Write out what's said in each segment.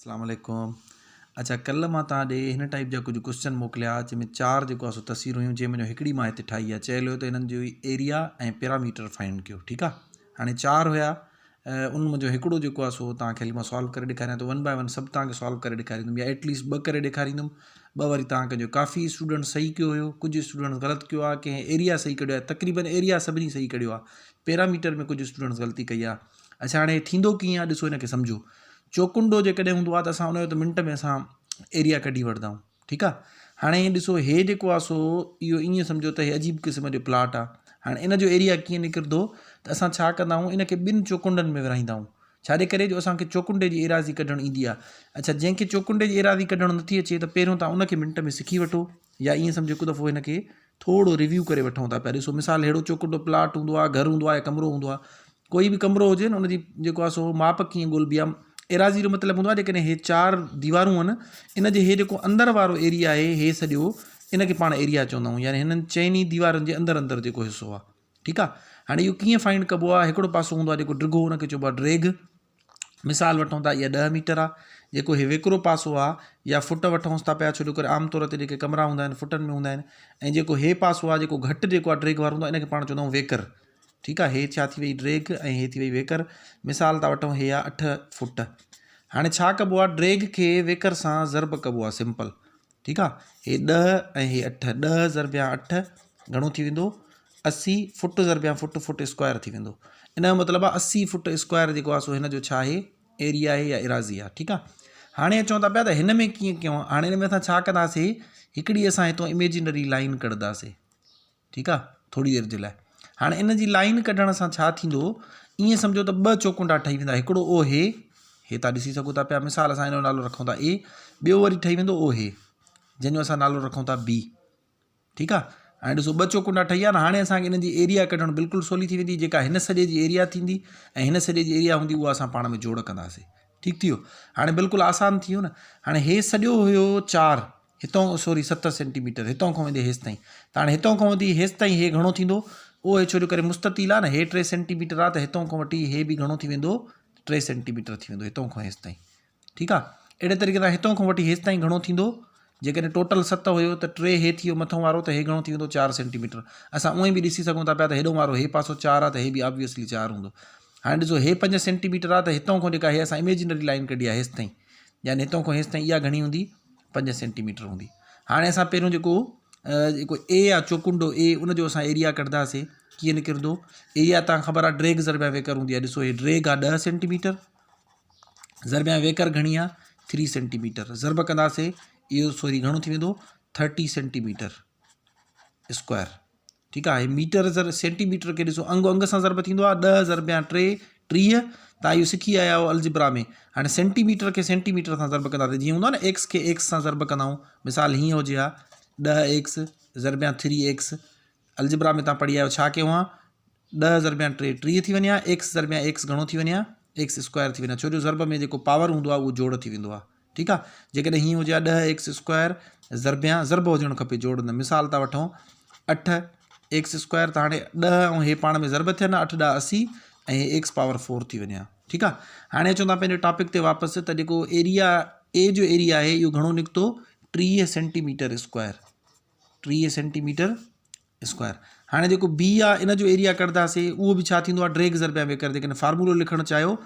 اسلام عليڪم اڇا ڪلهه مان توهان ڏي هن ٽائيپ جا ڪجهه ڪوشچن موڪليا جنهن ۾ چار جيڪو آهي سو تصويرون هيون جنهن ۾ هڪڙي مان هتي ٺاهي آهي چيل هيو ته هنن جو ايريا ۽ پيراميٽر فائنڊ ڪيو ٺيڪ آهي هاڻي چار هيا ان منهنجو هڪڙو جيڪو آهي سو توهان کي هلي مان سالو ڪري ڏيکاريان ٿو ون باء ون سڀ توهان کي سالو ڪري ڏيکاريندم يا ايٽليسٽ ٻه ڪري ڏيکاريندم ٻه وري توهان کي جو ڪافي اسٽوڊنٽ صحيح ڪيو هيو ڪجهه اسٽوڊنٽ غلط ڪيو آهي ڪنهن ايريا صحيح ڪڍيو آهي تقريبن ايريا سڀني صحيح ڪڍيو آهي پيراميٽر ۾ ڪجهه اسٽوڊنٽس غلطي ڪئي آهي اڇا هاڻي ٿيندو ڪيئن آهي ڏسو هن کي سمجهو چوڪنڊو جيڪڏهن هوندو آهي ته اسان ان جو ته منٽ ۾ اسان ايريا ڪڍي وٺندا آهيون ٺيڪ آهي هاڻي ڏسو هي جيڪو آهي سو اهو ائين سمجهو ته هي عجيب قسم جو پلاٽ آهي هاڻي ان جو ايريا ڪيئن نڪرندو ته اسان ڇا ڪندا آهيون ان کي ٻن چوڪنڊن ۾ ورهائيندا آهيون ڇاجي ڪري جو اسانکي چوڪنڊي جي ايراضي ڪڍڻ ايندي آهي اڇا جنهن کي چوڪنڊي جي ايراضي ڪڍڻ نٿي اچي ته پهريون تان ان کي منٽ ۾ سکي وٺو يا ائين سمجهو هڪ دفعو هن کي ٿورو ريويو ڪري وٺون ٿا پيا ڏسو مثال ههڙو چوڪنڊو پلاٽ هوندو آهي گهر هوندو آهي يا ڪمرو هوندو آهي ڪوئي به ڪمرو هجي نه ان جي جيڪو آهي سو ماپ ڪيئن ڳولبي آهي ايراضي جو مطلب هوندو آهي جيڪڏهن هي چار ديوارون آهن ان جي هي جيڪو اندر وارو ايريا آهي هي سڄو ان کي پاڻ ايريا چوندا آهيون يعني هنن چئني ديوارن جي اندر اندر جيڪو حصو آهي ٺيڪ آهي هاڻي اهو ڪيئن فائنڊ ڪبو آهي هڪڙو پاسو هوندو آهي جيڪو ڊگهو ان کي چئبو آهي ڊريگهه مثال وٺون ٿا اها ڏهه ميٽر آهي جيڪو هي ويڪرو پاسو آهي يا فٽ وٺونس ٿا پيا ڇو جو ڪري عام طور تي جيڪي ڪمرا هوندا آهن فٽن ۾ هوندا آهن ۽ جيڪو هي پاسو آهي جيڪو گهٽ جيڪو آهي ڊريگهه وارو هوندو آهي ان کي پاڻ چوندا آهيون ويڪر ٺيڪ آهي هي ڇا ٿي وئي ڊريگهه ۽ هي ٿي وئي ويڪر مثال ٿا وٺون هي آهي اٺ فٽ هاڻي ڇا ڪبو آهي ڊريگهه کي ويڪر سان ضرب ڪبو آهي سمپل ٺيڪ آ هي ڏهه ۽ هي اٺ ڏهه ضربيان اٺ گهڻو ٿي ويندو 80 فٽ ضربيان فٽ فٽ اسڪوائر ٿي ويندو ان جو مطلب آ 80 فٽ اسڪوائر جيڪو آ سو هن جو ڇا آهي ايريا آهي يا اراضي آ ٺيڪ آ هاڻي اچون ٿا پيا ته هن ۾ ڪيئن ڪيون هاڻي هن ۾ اسان ڇا ڪنداسي هڪڙي اسان هتو اميجنري لائن ڪڍنداسي ٺيڪ آ ٿوري دير جي لاء هاڻي ان جي لائن ڪڍڻ سان ڇا ٿيندو ائين سمجهو ته ٻه چوڪنڊا ٺهي ويندا هڪڙو او هي هي تان ڏسي سگهو ٿا پيا مثال اسان ان جو نالو رکون ٿا اي ٻيو وري ٺهي ويندو او هي جنهن جو اسان نالو رکون ٿا بي ٺيڪ آ هاڻي ڏسو ٻه چوڪنڊا ٺهي ويا نه هاڻي اسان کي انهن جي ايريا ڪڍڻ بلڪل سولي ٿي ويندي جيڪا هن سڄي جي ايريا ٿيندي ۽ هن سڄي جي ايريا هوندي اها اسان پاڻ ۾ جوڙ ڪنداسي ٺيڪ ٿي ويو هاڻي بلڪل آسان ٿي ويو نه هاڻي هي سڄو هيو چار هتان سوري ست سينٽي ميٽر هتان کان ويندي هيستائين ته هاڻي هتان کان وٺي هيستائين هي گهڻو ٿيندو اهو هي ڇو جو ڪري مستطيل آهي نه هي ٽي سينٽي ميٽر آهي ته هتان کان وٺي هي به گهڻو ٿي ويندو ٽي سينٽي ميٽر ٿي ويندو هتان کان هيستائين ٺيڪ آهي اهڙي طريقي سان هتان کان وٺي هيستائين گهڻو ٿيندو جيڪڏهن ٽوٽل ست هيو ته ٽي هي ٿي ويو مٿان وارو ته هي گهڻو ٿي ويندو چار سينٽي ميٽر اسان اونئي به ڏسي سگهون ٿا پيا ته هيڏو وارو هي پاسو چار آهي ته هي به آبويسلي چار هوندو هاڻي ڏسو هي پنج سينٽي ميٽر آهي ته هتان کان جيڪا هي اسان اميجنري لائن ڪڍي آهي هيستائين يعني هتان کان هيستائين اها گهڻي هوندي پنج سينٽي ميٽر هوندي هاڻي اسان پهريون جيڪو جيڪو اي آ چوڪنڊو اي ان جو اسان ايريا ڪڍنداسي ڪيئن نڪرندو ايريا تان خبر آ ڊريگ ضربيا ويڪر هوندي آ ڏسو هي ڊريگ آ 10 سينٽي ميٽر ضربيا ويڪر گهڻي آ 3 سينٽي ميٽر ضرب ڪنداسي اهو سوري گهڻو ٿي ويندو 30 سينٽي ميٽر اسڪوائر ٺيڪ آهي ميٽر ضرب سينٽي ميٽر کي ڏسو انگ انگ سان ضرب ٿيندو آهي ڏهه ضرب يا ٽي 30 تان اهو سکي آيا آهيو الجبرا ۾ هاڻي سينٽي ميٽر کي سينٽي ميٽر سان ضرب ڪنداسين جيئن هوندو آهي نه ايڪس کي ايڪس سان ضرب ڪندا آهيون مثال هيئن هجي ها ڏهه ايڪس ضرب يا ٿري ايڪس الجبرا ۾ تان پڙهي آيو ڇا ڪيو ها ڏهه ضرب يا ٽي 30 ٿي وڃي ها ايڪس ضرب يا ايڪس گهڻو ٿي وڃي ها ايڪس اسڪوائر ٿي وڃي ها ڇو جو ضرب ۾ جيڪو پاور هوندو آهي اهو جوڙ ٿي ويندو آهي ٺيڪ آ جيڪڏهن هيئن هجي ها ڏهه ايڪس اسڪوائر ضربيان ضرب هجڻ کپي جوڙ نه مثال ٿا وٺون اٺ ايڪس اسڪوائر ته هاڻي ڏهه ۽ هي پاڻ ۾ ضرب ٿين اٺ ڏهه اسي ۽ هي ايڪس پاور فور ٿي وڃي ها ٺيڪ آ هاڻي اچون ٿا پنهنجي ٽاپڪ تي واپس ته جيڪو ايريا اي جو ايريا آهي اهو گهڻو نڪتو 30 centimetre square 30 centimetre square هاڻي جيڪو بي آ ان جو ايريا ڪڍنداسي اهو به ڇا ٿيندو آ ڊريگ ضرب يا ويڪر جيڪڏهن فارمولو لکڻ چاهيو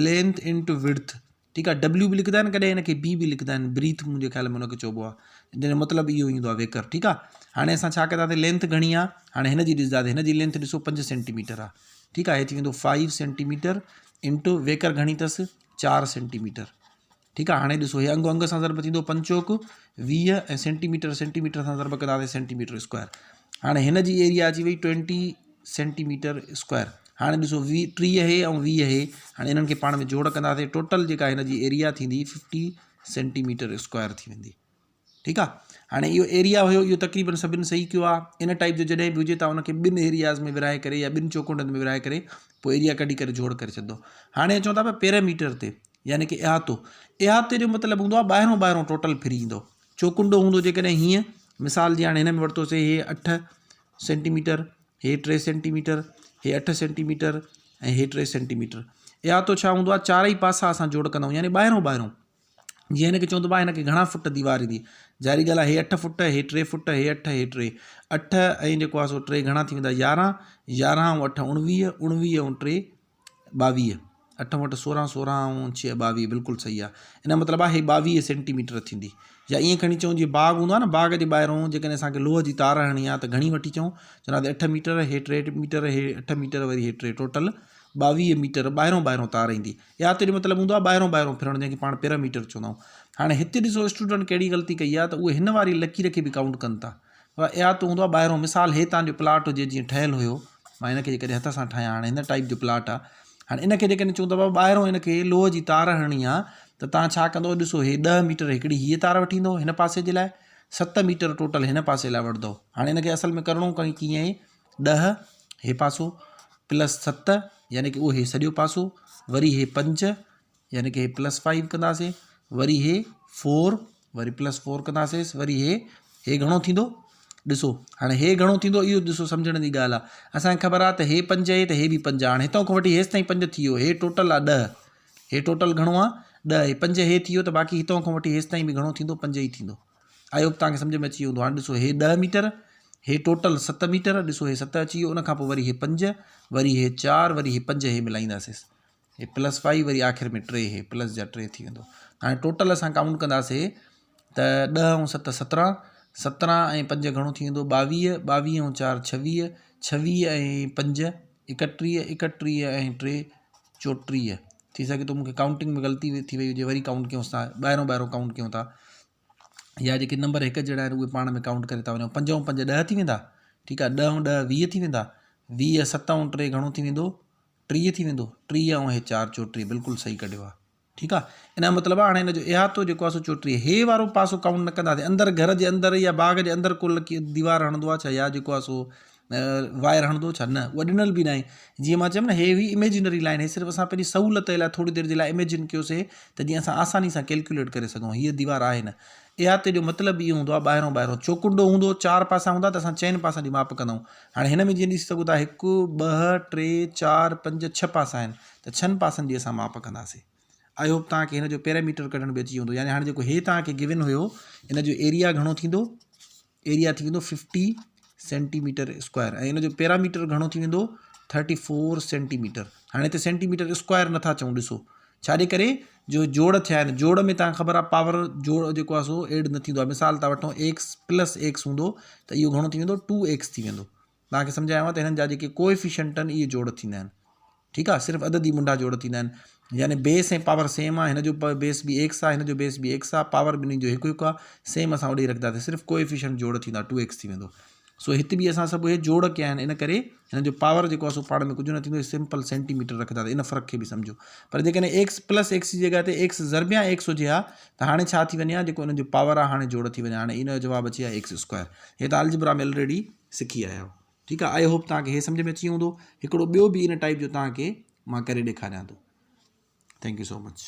لينٿ انٽو وڊٿ ٺيڪ آ ڊبليو به لکندا آهن ڪڏهن ان کي بي به لکندا آهن بريٿ منهنجي خيال ۾ ان کي چئبو آ جنهن جو مطلب اهو ايندو آ ويڪر ٺيڪ آ هاڻي اسان ڇا ڪنداسي لينٿ گهڻي آ هاڻي هن جي ڏسنداسي هن جي لينٿ ڏسو پنج سينٽي ميٽر آ ٺيڪ آ هي ٿي ويندو فائيو سينٽي ميٽر انٽو ويڪر گهڻي اٿس چار سينٽي ميٽر ٺيڪ آ هاڻي ڏسو هي انگ انگ سان ضرب ٿيندو پنج چوڪ 20 ۽ سينٽي ميٽر سينٽي ميٽر سان ضرب ڪنداسين سينٽي ميٽر اسڪوائر هاڻي هن جي ايريا اچي وئي 20 سينٽي ميٽر اسڪوائر هاڻي ڏسو 20 30 هي ۽ 20 هي هاڻي انهن کي پاڻ ۾ جوڙ ڪنداسين ٽوٽل جيڪا هن جي ايريا ٿيندي 50 سينٽي ميٽر اسڪوائر ٿي ويندي ٺيڪ آ هاڻي اهو ايريا هيو اهو تقريبن سڀن صحيح ڪيو آ ان ٽائيپ جو جڏهن به هجي ته ان کي ٻن ايرياز ۾ ورهائي ڪري يا ٻن چوڪنڊن ۾ ورهائي ڪري پوء ايريا ڪڍي ڪري جوڙ ڪري ڇڏندو هاڻي اچون ٿا پيا پيراميٽر تي يعني ڪي احاطو احاطي جو مطلب هوندو آ ٻاهرون ٻاهرون ٽوٽل ڦري ايندو چوڪنڊو هوندو جيڪڏهن هيئن مثال جي هاڻي هن ۾ ورتوسي هي اٺ سينٽي ميٽر هي ٽي سينٽي ميٽر هي اٺ سينٽي ميٽر ۽ هي ٽي سينٽي ميٽر احاطو ڇا هوندو آ چارئي پاسا اسان جوڙ ڪندا آهيون يعني ٻاهرون ٻاهرون جيئن هن کي چون ته ڀاء هن کي گهڻا فٽ ديوار ايندي ظاهري ڳالهه آهي هي اٺ فٽ هي ٽي فٽ هي اٺ هي ٽي اٺ ۽ جيڪو آهي سو ٽي گهڻا ٿي ويندا يارهن يارهن ۽ اٺ اڻويهه اڻويهه ۽ ٽي ٻاويهه اٺ ۽ اٺ سورهن سورهن ۽ ڇهه ٻاويهه بلڪل صحيح آهي ان جو مطلب آهي هي ٻاويهه سينٽي ميٽر ٿيندي يا ائين کڻي چئون جيئن باغ هوندو آهي نه باغ جي ٻاهرون جيڪڏهن اسانکي لوهه جي تار هڻڻي آهي ته گهڻي وٺي چئون چوندا ته اٺ ميٽر هي ٽي ميٽر هي اٺ ميٽر وري هي ٽي ٽوٽل ٻاويهه ميٽر ٻاهرون ٻاهرون تار ايندي احاطي جو مطلب هوندو آهي ٻاهرون ٻاهرون ڦرڻ جنهن کي پاڻ پيراميٽر چوندا آهيون. هاڻي هتي ڏسو اسٽوڊنٽ ڪهڙي غلطي ڪئي آهي ته اهي هن واري لڪير کي به ڪائونٽ ڪن ٿا. پر احاطو هوندو آهي ٻاهرون مثال هي تان جو پلاٽ هجي جيئن ٺهيل هيو مان هن کي جيڪڏهن هٿ سان ٺاهيان هاڻي هن ٽائيپ جو پلاٽ آهي هاڻي ان کي جيڪڏهن چون ٿا بابا ٻاهرون هن کي لوهه جي تار هڻڻي آهي ته تان ڇا ڪندو ڏسو هي ڏهه ميٽر هڪڙي هيء تار وٺي ايندو هن پاسي جي لاء ست ميٽر ٽوٽل هن پاسي لاء وٺندو هاڻي هن کي اصل ۾ ڪرڻو ڪيئن آهي ڏهه هي پاسو پلس ست يعني ڪي اهو هي سڄو پاسو وري هي پنج يعني ڪي هي پلس فائيو ڪنداسين وري هي فور وري پلس فور ڪنداسيس وري هي هي گهڻو ٿيندو ڏسو هاڻي هي گهڻو ٿيندو اهو ڏسو سمجهڻ جي ڳالهه آهي اسانکي خبر آهي ته هي پنج آهي ته هي به پنج آهي هاڻي هتان کان وٺي هيس تائين پنج ٿي ويو هي ٽوٽل آهي ڏهه هي ٽوٽل گهڻو آهي ڏهه هي پنج هي ٿي ويو ته باقي هتان کان وٺي هيس تائين به گهڻو ٿيندو پنج ئي ٿيندو I hope توهان کي سمجهه ۾ اچي ويو هوندو هاڻي ڏسو هي ڏهه ميٽر هي ٽوٽل ست ميٽر ڏسو هي ست اچي ويو ان کان پوء وري هي پنج وري هي چار وري هي پنج هي ملائينداسيس هي پلس فائيو وري آخر ۾ ٽي هي پلس جا ٽي ٿي ويندو هاڻي ٽوٽل اسان ڪائونٽ ڪنداسي ته ڏهه ۽ ست سترهن سترهن ۽ پنج گهڻو ٿي ويندو ٻاويهه ٻاويهه ۽ چار ڇويهه ڇويهه ۽ پنج ايڪٽيهه ايڪٽيهه ۽ ٽي چوٽيهه ٿي سگهي ٿو مونکي ڪائونٽنگ ۾ غلطي ٿي وئي هجي وري ڪائونٽ ڪيونس ٿا ٻاهرون ٻاهرون ڪائونٽ ڪيون ٿا يا جيڪي نمبر هڪ جهڙا آهن اهي پاڻ ۾ ڪائونٽ ڪري ٿا وڃون پنج ۽ پنج ڏهه ٿي ويندا ٺيڪ آهي ڏهه ۽ ڏهه ويهه ٿي ويندا ويهه ست ۽ ٽي گهڻو ٿي ويندو ٽيهه ٿي ويندو ٽيهه ۽ هي چار چوٽيهه بلڪل صحيح ڪڍيو آهي ٺيڪ آ ان جو مطلب آ هاڻي ان جو احاطو جيڪو آ سو چوٽيهه هي وارو پاسو ڪائونٽ نه ڪنداسين اندر گهر جي اندر يا باغ جي اندر ڪو لڪي ديوار هڻندو آ ڇا يا جيڪو آ سو وائر هڻندو ڇا نه اها ڏنل به ناهي جيئن مان چيم نه هي هئي اميجنري لائن هي صرف اسان پنهنجي سهولت لاء ٿوري دير جي لاء اميجن ڪيوسي ته جيئن اسان آساني سان ڪيلڪيوليٽ ڪري سگهون هيء ديوار آهي نه احاطي جو مطلب اهو هوندو آهي ٻاهرون ٻاهرون چوڪنڊو هوندو چار پاسا هوندا ته اسان چئن پاسن جي ماپ ڪندا آهيون هاڻي هن ۾ جيئن ڏسي سگهو ٿا هڪ ٻه ٽي چار پنج ڇهه پاسا آهن ته ڇهن پاسن جي اسان ماپ ڪنداسين. I hope توهان کي هن جو پيراميٽر ڪڍڻ به اچي ويو هوندو يعني هاڻي جيڪو هي توهان کي گيون هيو ان جو ايريا گهڻو ٿيندو ايريا ٿي ويندو ففٽي سينٽيميٽر اسڪوائر ۽ ان جو پيراميٽر گهڻو ٿي ويندو ٿرٽي فور سينٽيميٽر هاڻي هتي سينٽيميٽر اسڪوائر نٿا چئون ڏسو ڇاجي ڪري جو جوڙ ٿيا آهن جوڙ ۾ توهان خبر آهي پاور جوڙ جيڪو آهي سو ايڊ نه ٿيندو آهي مثال ٿا وٺون ايڪس پلس ايڪس هوندو ته اهو گهڻو ٿي ويندو ٽو ايڪس ٿي ويندو توهان کي سمجهايو آهي ته هنن جا جيڪي ڪوئفيشنٽ آهن اهي جوڙ ٿيندا آهن ٺيڪ آهي صرف عددي منڍا جوڙ ٿيندا آهن يعني بيس ۽ پاور سيم آهي هن جو بيس به ايڪس آهي هن جو بيس به ايڪس آهي پاور ٻنهي جو هڪ هڪ آهي سيم اسان اوڏي رکنداسين صرف ڪوئفيشنٽ جوڙ ٿيندا ٽو ايڪس ٿي ويندو سو هت به اسان سڀ اهي جوڙ ڪيا آهن ان ڪري هن جو پاور جيڪو آهي سو پاڻ ۾ ڪجهه نه ٿيندو سمپل سينٽيميٽر رکنداسين ان فرق کي به سمجهو پر جيڪڏهن ايڪس پلس ايڪس جي جڳهه تي ايڪس ضربيان ايڪس هجي ها ته هاڻي ڇا ٿي وڃي ها جيڪو ان جو پاور آهي هاڻي جوڙ ٿي وڃي هاڻي ان جو جواب اچي ها ايڪس اسڪوائر هي ته الجبرا ۾ الريڊي سکي آيا آهيو ٺيڪ آ I hope توهان کي هي سمجهه ۾ اچي ويو هوندو هڪڙو ٻيو به ان ٽائيپ جو توهان کي مان ڪري ڏيکاريان ٿو thank you so much.